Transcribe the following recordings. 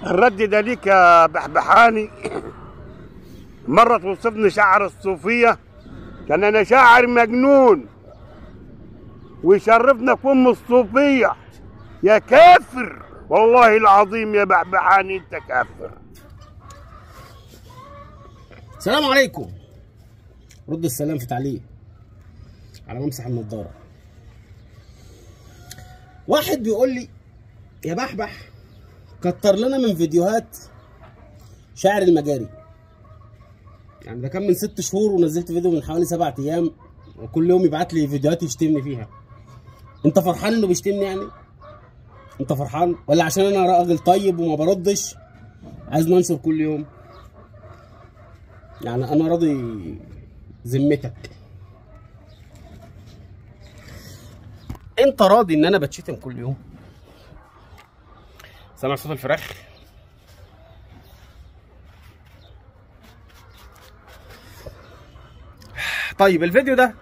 الرد ده ليك يا بحبحاني. مرة توصفني شاعر الصوفية، كان أنا شاعر مجنون ويشرفنا في أم الصوفية. يا كافر، والله العظيم يا بحبحاني أنت كافر. السلام عليكم. رد السلام في تعليق على ممسح النضارة. واحد بيقول لي يا بحبح كتر لنا من فيديوهات شاعر المجاري. يعني ده كان من 6 شهور ونزلت فيديو من حوالي 7 ايام، وكل يوم يبعت لي فيديوهات يشتمني فيها. انت فرحان انه بيشتمني يعني؟ انت فرحان ولا عشان انا راجل طيب وما بردش عايز ننشر كل يوم؟ يعني انا راضي ذمتك، انت راضي ان انا بتشتم كل يوم؟ سامع صوت الفراخ؟ طيب الفيديو ده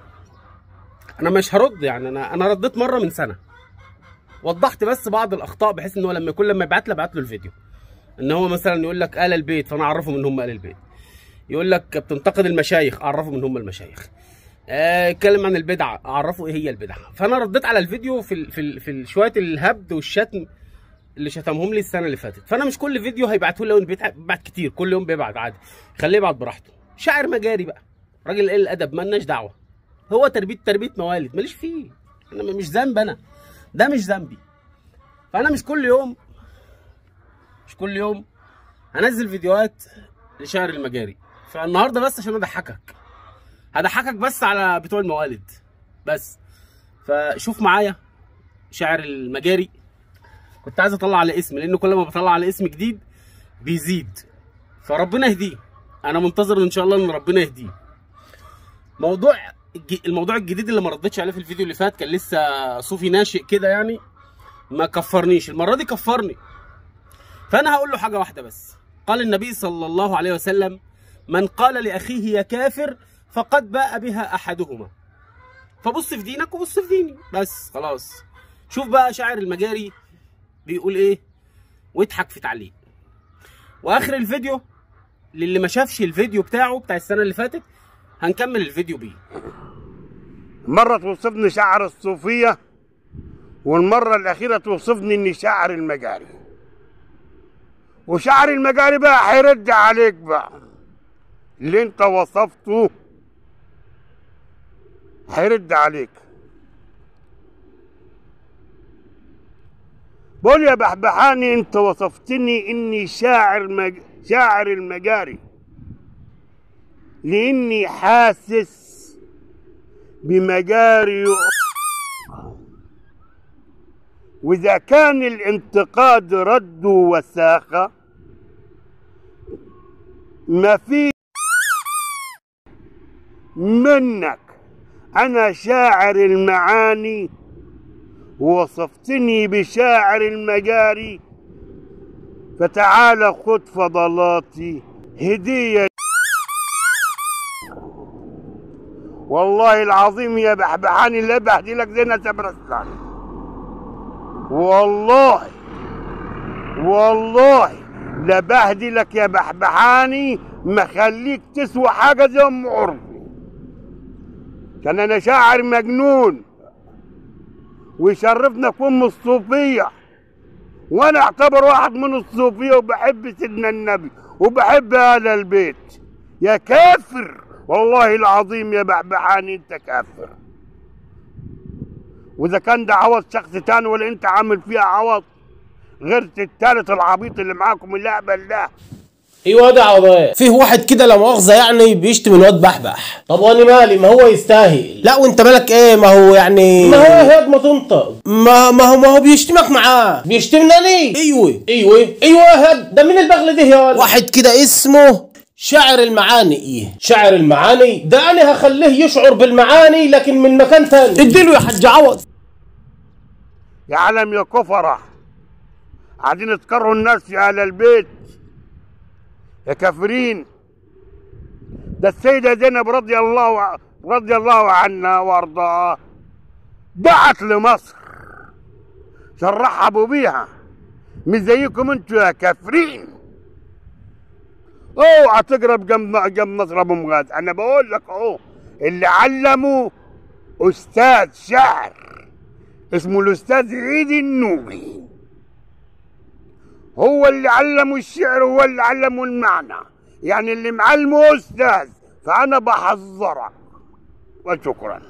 انا مش هرد، يعني انا رديت مرة من سنة، وضحت بس بعض الاخطاء بحيث ان هو لما يكون لما يبعت لي ابعت له الفيديو، ان هو مثلا يقول لك آل البيت فانا اعرفهم ان هم آل البيت، يقول لك بتنتقد المشايخ اعرفهم ان هم المشايخ، اتكلم عن البدعة اعرفه ايه هي البدعة. فانا رديت على الفيديو في في في شوية الهبد والشتم اللي شتمهم لي السنة اللي فاتت. فانا مش كل فيديو هيبعته لي، لو بيبعت كتير كل يوم بيبعت عادي، خليه يبعت براحته. شاعر مجاري بقى، راجل قليل الادب مالناش دعوه، هو تربيه موالد ماليش فيه، انا مش ذنب، انا ده مش ذنبي. فانا مش كل يوم هنزل فيديوهات لشاعر المجاري. فالنهارده بس عشان اضحكك، هضحكك بس على بتوع الموالد بس. فشوف معايا شاعر المجاري، كنت عايز اطلع على اسم لانه كل ما بطلع على اسم جديد بيزيد، فربنا يهديه. انا منتظر ان شاء الله ان ربنا يهديه. الموضوع الجديد اللي ما ردتش عليه في الفيديو اللي فات، كان لسه صوفي ناشئ كده يعني، ما كفرنيش، المرة دي كفرني. فانا هقول له حاجة واحدة بس، قال النبي صلى الله عليه وسلم: من قال لاخيه يا كافر فقد باء بها احدهما. فبص في دينك وبص في ديني بس خلاص. شوف بقى شاعر المجاري بيقول ايه واضحك في تعليق. واخر الفيديو للي ما شافش الفيديو بتاعه بتاع السنة اللي فاتت هنكمل الفيديو بيه. مرة توصفني شاعر الصوفية، والمرة الاخيرة توصفني اني شاعر المجاري. وشاعر المجاري بقى هيرد عليك بقى اللي انت وصفته، هيرد عليك. بقول يا بحبحاني انت وصفتني اني شاعر المجاري لاني حاسس بمجاري، واذا كان الانتقاد رد وساخة ما في منك. انا شاعر المعاني ووصفتني بشاعر المجاري، فتعال خد فضلاتي هدية. والله العظيم يا بحبحاني اللي بهدي لك زي نسب رسلان، والله والله لا بهدي لك يا بحبحاني، ما خليك تسوى حاجة زي ام عرفي. كان انا شاعر مجنون ويشرفنا في ام الصوفية، وانا اعتبر واحد من الصوفية وبحب سيدنا النبي وبحب اهل البيت. يا كافر، والله العظيم يا بحبحاني انت كافر. واذا كان ده عوض شخص تاني ولا انت عامل فيها عوض غير التالت العبيط اللي معاكم اللي اهبل ده. ايوه ده عوض. فيه واحد كده لا مؤاخذة يعني بيشتم الواد بحبح. طب وانا مالي، ما هو يستاهل. لا وانت مالك ايه، ما هو يعني ما هو هاد ما تنطق، ما هو بيشتمك معاه. بيشتمني انا؟ ايوه ايوه ايوه. هاد ده مين البغل ده يا ولد؟ واحد كده اسمه شاعر المعاني. ايه شاعر المعاني ده؟ انا هخليه يشعر بالمعاني لكن من مكان تاني. اديله يا حاج عوض. يا عالم يا كفره، قاعدين تكرهوا الناس في اهل البيت يا كافرين. ده السيدة زينب رضي الله عنها وارضاها دعت لمصر، رحبوا بيها، مش زيكم انتوا يا كافرين. اوعى تقرب جنب نصر ابو مغاز، انا بقول لك اهو اللي علمه استاذ شعر اسمه الاستاذ عيد النوبي، هو اللي علمه الشعر وهو اللي علمه المعنى، يعني اللي معلمه استاذ، فانا بحذرك وشكرا.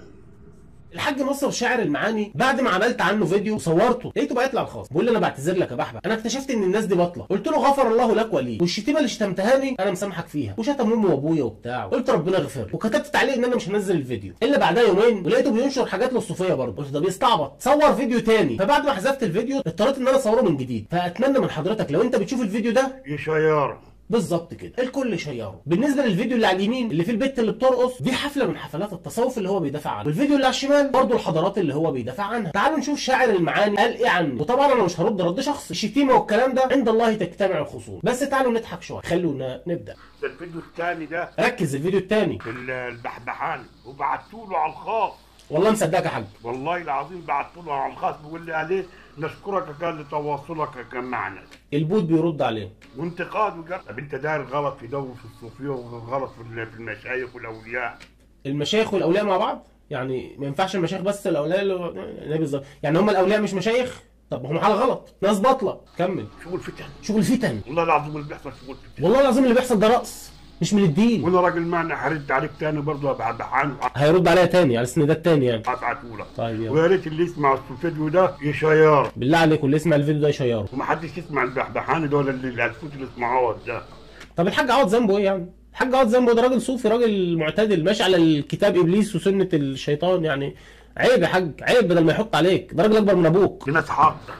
الحاج نصر شاعر المعاني بعد ما عملت عنه فيديو وصورته لقيته بقى يطلع الخاص بيقول لي انا بعتذر لك يا بحبح، انا اكتشفت ان الناس دي بطلة. قلت له غفر الله لك ولي، والشتيمه اللي شتمتهاني انا مسامحك فيها، وشتم امي وابويا وبتاع، قلت ربنا يغفر، وكتبت تعليق ان انا مش هنزل الفيديو الا بعدها يومين، ولقيته بينشر حاجات للصوفيه برضه. قلت ده بيستعبط، صور فيديو تاني. فبعد ما حذفت الفيديو اضطريت ان انا اصوره من جديد. فاتمنى من حضرتك لو انت بتشوف الفيديو ده يشيره بالظبط كده، الكل شيره. بالنسبة للفيديو اللي على اليمين اللي فيه البت اللي بترقص دي حفلة من حفلات التصوف اللي هو بيدافع عنها، والفيديو اللي على الشمال برضه الحضارات اللي هو بيدافع عنها. تعالوا نشوف شاعر المعاني قال ايه عنه. وطبعا انا مش هرد رد شخصي، الشتيمة والكلام ده عند الله تجتمع الخصوم، بس تعالوا نضحك شوية. خلونا نبدا. ده الفيديو الثاني ده، ركز، الفيديو الثاني البحبحان، وبعتوا له على الخاص. والله مصدقك يا حاج، والله العظيم بعتوا له على الخاص بيقول لي عليه نشكرك قال لتواصلك معنا. البوت بيرد عليه وانتقاد وجرح. طب انت داير غلط في دور في الصوفية وغلط في المشايخ والاولياء. المشايخ والاولياء مع بعض؟ يعني ما ينفعش المشايخ بس الاولياء اللي بالظبط، يعني هم الاولياء مش مشايخ؟ طب هم حاله غلط، ناس باطله. كمل. شغل فتن، شغل فتن، والله العظيم اللي بيحصل شغل فتن، والله العظيم اللي بيحصل ده رقص مش من الدين. وانا راجل معنى هرد عليك تاني برضه، ابقى هيرد عليا تاني على اساس ده التاني يعني. هبعته لك. طيب يلا. ويا ريت اللي يسمع الفيديو ده يشيره. بالله عليكم اللي يسمع الفيديو ده يشيره. ومحدش يسمع البحبحاني ده ولا اللي الفوت اللي اسمه عوض ده. طب الحاج عوض ذنبه ايه يعني؟ الحاج عوض ذنبه ده راجل صوفي، راجل معتدل، ماشي على الكتاب ابليس وسنة الشيطان، يعني عيب يا حاج، عيب بدل ما يحط عليك، ده راجل اكبر من ابوك. دي ناس حاطه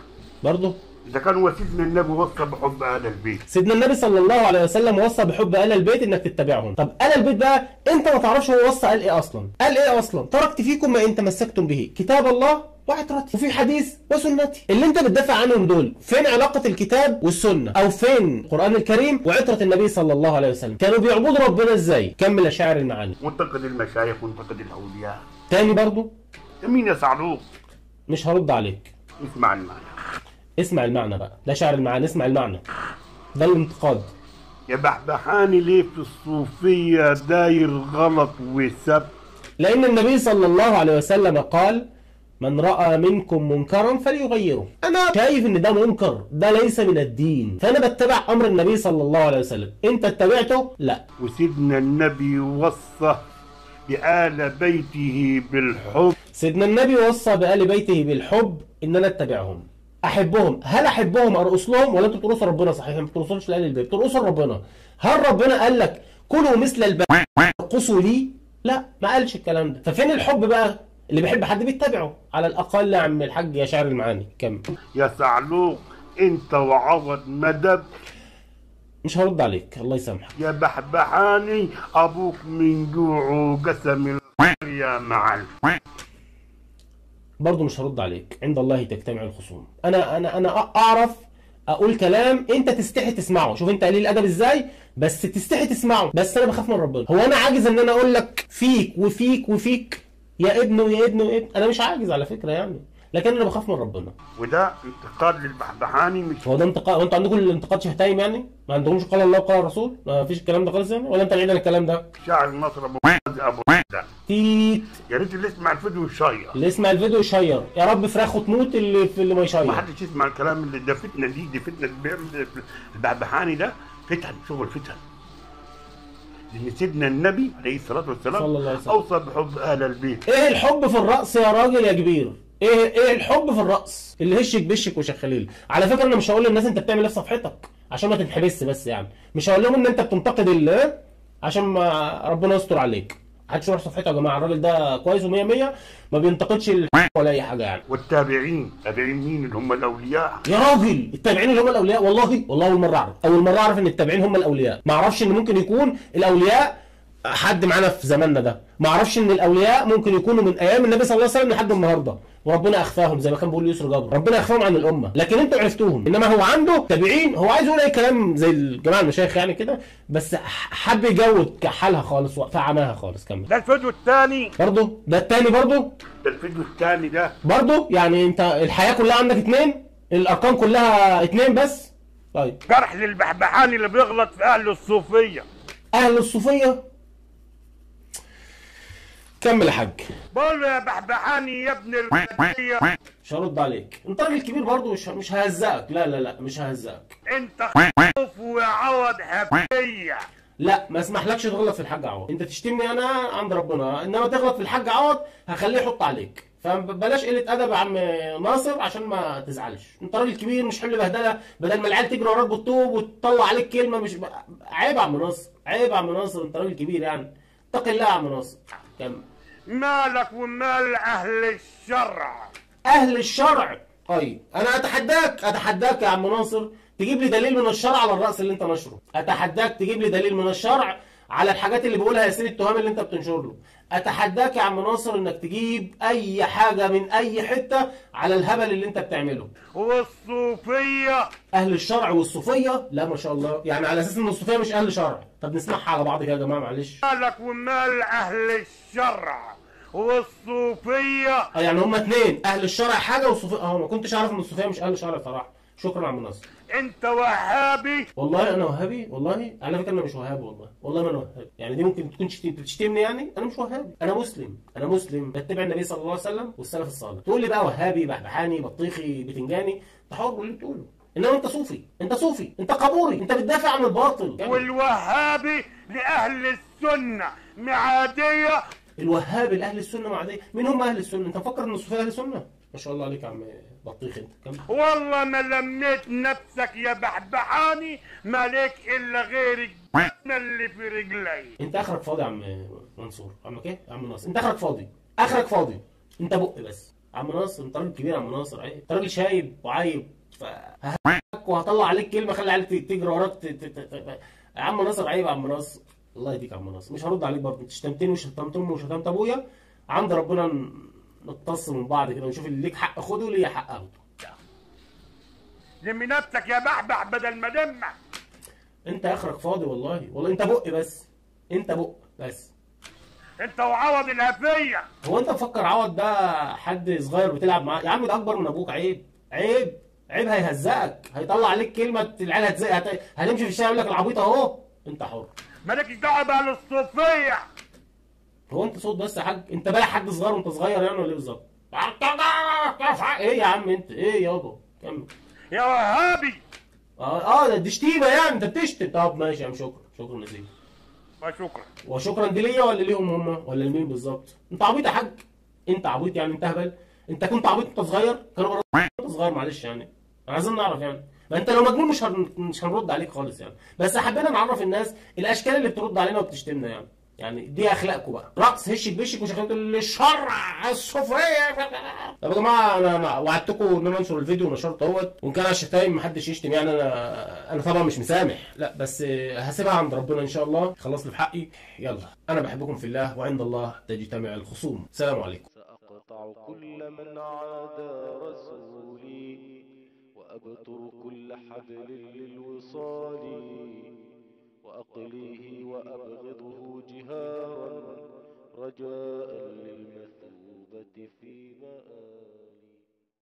برضه. إذا كان هو سيدنا النبي وصى بحب آل البيت، سيدنا النبي صلى الله عليه وسلم وصى بحب آل البيت إنك تتبعهم. طب آل البيت بقى أنت ما تعرفش هو وصى قال إيه أصلا؟ قال إيه أصلا؟ تركت فيكم ما إن تمسكتم به، كتاب الله وعترتي، وفي حديث وسنتي. اللي أنت بتدافع عنهم دول فين علاقة الكتاب والسنة؟ أو فين القرآن الكريم وعترة النبي صلى الله عليه وسلم؟ كانوا بيعبدوا ربنا إزاي؟ كمل يا شاعر المعاني. وانتقد المشايخ وانتقد الأولياء. تاني برضه؟ مين يا صعلوك؟ مش هرد عليك. اسمع المعنى. اسمع المعنى بقى، ده شعر المعاني، اسمع المعنى ده الانتقاد. يا بحبحاني ليه في الصوفية داير غلط وسب؟ لأن النبي صلى الله عليه وسلم قال من رأى منكم منكرا فليغيره. أنا شايف إن ده منكر، ده ليس من الدين، فأنا بتبع أمر النبي صلى الله عليه وسلم. أنت اتبعته؟ لا. وسيدنا النبي وصى بآل بيته بالحب. سيدنا النبي وصى بآل بيته بالحب، إن أنا أتبعهم، احبهم. هل احبهم ارقص لهم ولا انتوا بترقصوا ربنا؟ صحيح ما بترقصوش لآل البيت، بترقصوا ربنا. هل ربنا قال لك كلوا مثل البهائم ارقصوا لي؟ لا، ما قالش الكلام ده. ففين الحب بقى؟ اللي بيحب حد بيتبعه على الاقل. يا عم الحاج يا شاعر المعاني كمل. يا صعلوق انت وعوض مدب. مش هرد عليك، الله يسامحك. يا بحبحاني ابوك من جوعه قسم يا معلم. برضه مش هرد عليك، عند الله تجتمع الخصوم. انا انا انا اعرف اقول كلام انت تستحي تسمعه، شوف انت قليل الادب ازاي، بس تستحي تسمعه، بس انا بخاف من ربنا. هو انا عاجز ان انا اقول لك فيك وفيك وفيك يا ابن ويا ابن ويا ابن؟ انا مش عاجز على فكرة يعني، لكن انا بخاف من ربنا. وده انتقاد للبحبحاني. مش هو ده انتقاد؟ وانتوا عندكم الانتقاد شتايم يعني؟ ما عندكمش قال الله وقال الرسول؟ ما فيش الكلام ده خالص يعني؟ ولا انت بعيد عن الكلام ده؟ شاعر نصر ابو ابو ده تيت. يا ريت اللي يسمع الفيديو يشير. اللي يسمع الفيديو يشير، يا رب فراخه تموت اللي ما يشير. ما حدش يسمع الكلام اللي ده فتنة، دي فتنة. البحبحاني ده فتن، شغل فتن. لان سيدنا النبي عليه الصلاة والسلام صلى الله عليه وسلم اوصى بحب اهل البيت. ايه الحب في الرقص يا راجل يا كبير؟ ايه الحب في الرقص اللي هشك بشك وشخليل؟ على فكرة انا مش هقول للناس انت بتعمل ايه في صفحتك عشان ما تنحبس، بس يعني مش هقول لهم ان انت بتنتقد اللي عشان ما ربنا يستر عليك. محدش يروح صفحته يا جماعة، الراجل ده كويس و100 100، ما بينتقدش ولا اي حاجة يعني. والتابعين، تابعين مين؟ اللي هم الاولياء. يا راجل التابعين اللي هم الاولياء؟ والله والله اول مرة اعرف، اول مرة اعرف ان التابعين هم الاولياء. ما اعرفش ان ممكن يكون الاولياء حد معانا في زماننا ده، ما اعرفش ان الاولياء ممكن يكونوا من ايام النبي صلى الله عليه وسلم لحد النهارده، وربنا اخفاهم زي ما كان بيقول يسر جبر، ربنا اخفاهم عن الامة، لكن انتوا عرفتوهم. انما هو عنده تابعين، هو عايز يقول اي كلام زي الجماعة المشايخ يعني كده، بس حب يجود كحالها خالص فعماها خالص. كمل. ده الفيديو الثاني برضه، ده الثاني برضه، ده الفيديو الثاني ده برضه. يعني انت الحياة كلها عندك اثنين؟ الارقام كلها 2 بس. طيب جرح للبحبحاني اللي بيغلط في اهل الصوفية. اهل الصوفية؟ كمل يا حاج. بقول له يا بحبحاني يا ابن البلدية. مش هرد عليك، انت راجل كبير برضه، مش ههزقك. لا لا لا مش ههزقك. انت خوف وعوض هبيه. لا ما اسمحلكش تغلط في الحاج عوض، انت تشتمني انا عند ربنا، انما تغلط في الحاج عوض هخليه يحط عليك. فبلاش قلة ادب يا عم ناصر عشان ما تزعلش، انت راجل كبير مش حمل بهدله، بدل ما العيال تجري وراك بالطوب وتطلع عليك كلمة مش عيب يا عم ناصر، عيب يا عم ناصر، انت راجل كبير يعني، اتق الله يا عم ناصر. كمل. مالك ومال اهل الشرع؟ اهل الشرع؟ طيب انا اتحداك، اتحداك يا عم ناصر تجيب لي دليل من الشرع على الرأس اللي انت نشره، اتحداك تجيب لي دليل من الشرع على الحاجات اللي بيقولها ياسين التهامي اللي انت بتنشر له، اتحداك يا عم ناصر انك تجيب اي حاجة من اي حتة على الهبل اللي انت بتعمله. والصوفية؟ اهل الشرع والصوفية؟ لا ما شاء الله، يعني على اساس ان الصوفية مش اهل شرع. طب نسمعها على بعض كده يا جماعة معلش. مالك ومال اهل الشرع والصوفية؟ يعني هما اتنين، اهل الشرع حاجة والصوفية. ما كنتش اعرف ان الصوفية مش اهل شرع صراحة. شكرا يا عم ناصر. انت وهابي؟ والله انا وهابي؟ والله على فكرة انا مش وهابي، والله والله ما انا وهابي، يعني دي ممكن تكون انت بتشتمني يعني، انا مش وهابي، انا مسلم، انا مسلم بتبع النبي صلى الله عليه وسلم والسلف الصالح. تقول لي بقى وهابي بحبحاني بطيخي بتنجاني، انت حر اللي بتقوله، انما انت صوفي، انت صوفي، انت قبوري، انت بتدافع عن الباطل. والوهابي لاهل السنة معاديه. الوهابي لاهل السنة معاديه؟ مين هم اهل السنة؟ انت مفكر ان الصوفية اهل السنة؟ ما شاء الله عليك يا عم بطيخ انت. كمل. والله ما لميت نفسك يا بحبحاني، مالك الا غير اللي في رجلي. انت اخرك فاضي يا عم منصور، عمك ايه؟ يا عم ناصر، انت اخرك فاضي، اخرك فاضي، انت بق بس. عم ناصر انت راجل كبير يا عم ناصر، عيب، انت راجل شايب وعايب، فههك وهطلع عليك كلمة خلي عليك تجري وراك. يا عم ناصر عيب يا عم ناصر، الله يهديك يا عم ناصر. مش هرد عليك برضه، انت شتمتني وشتمت امي وشتمت ابويا، عند ربنا نقتص من بعض كده ونشوف اللي ليك حق خده واللي حق اخده. لمي نفسك يا بحبح بدل ما دمك. انت اخرك فاضي والله، والله انت بق بس، انت بق بس. انت وعوض الهفيه. هو انت مفكر عوض ده حد صغير بتلعب معاه؟ يا عم ده اكبر من ابوك، عيب عيب عيب، هيهزقك، هيطلع عليك كلمة العيال هتزق، هتمشي في الشارع يقول لك العبيط اهو. انت حر، مالكش دعوه بقى للصوفيه. هو انت صوت بس يا حاج؟ انت بالع حد صغير وانت صغير يعني ولا ايه بالظبط؟ ايه يا عم انت؟ ايه يابا؟ كمل. يا وهابي. ده دي شتيمه يعني، انت بتشتم. طب ماشي يا عم، شكرا شكرا يا سيدي. وشكرا. وشكرا دي ليا ولا ليهم هم ولا لمين بالظبط؟ انت عبيط يا حاج، انت عبيط يعني، انت هبل، انت كنت عبيط وانت صغير؟ كانوا وانت صغير معلش يعني، عايزين نعرف يعني. ما انت لو مجنون مش هنرد عليك خالص يعني، بس حبينا نعرف الناس الاشكال اللي بترد علينا وبتشتمنا يعني. يعني دي اخلاقكم بقى، رقص هشك بشك وشغالين تقول الشرع الصوفية. طب يا جماعة انا وعدتكم ان انا انشر الفيديو ونشرته اهوت، وان كان على الشتايم محدش يشتم يعني، انا طبعا مش مسامح، لا بس هسيبها عند ربنا ان شاء الله، خلص لي في حقي. يلا انا بحبكم في الله، وعند الله تجتمع الخصوم. سلام عليكم. سأقطع كل من عادى رسولي، وأبتر كل حبل للوصال، وأقليه وأبغضه جهارا رجاء للمثوبة في مآل.